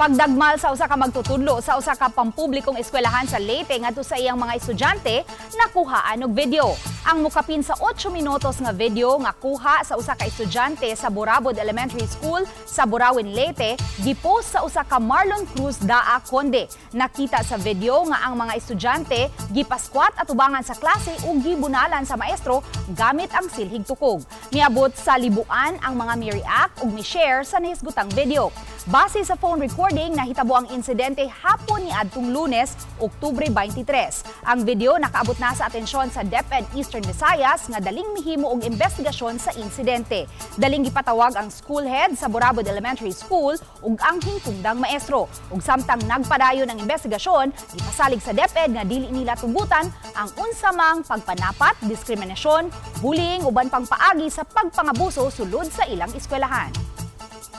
Pagdagmal sa usa ka magtutudlo sa usa ka pampublikong eskwelahan sa Leyte ngadto sa iyang mga estudyante nakuhaan og video. Ang mukapin sa 8 minutos nga video nga kuha sa usa ka estudyante sa Burabod Elementary School sa Burauen, Leyte, gipost sa usa ka Marlon Cruz Daa Conde. Nakita sa video nga ang mga estudyante gipaskwat atubangan sa klase ug gibunalan sa maestro gamit ang silhig tukog. Miabot sa libuan ang mga mi-react ug mi-share sa nahisgutang video. Base sa phone recording, nahitabo ang insidente hapon ni adtong Lunes, Oktubre 23. Ang video nakaabot na sa atensyon sa DepEd Eastern Visayas nga daling mihimo og investigasyon sa insidente. Daling gipatawag ang school head sa Burabod Elementary School ug ang hingtungdang maestro. Ug samtang nagpadayon ang investigasyon, gipasalig sa DepEd nga dili nila tugutan ang unsa mang pagpanapat, diskriminasyon, bullying, uban pang paagi sa pagpangabuso sulod sa ilang eskwelahan.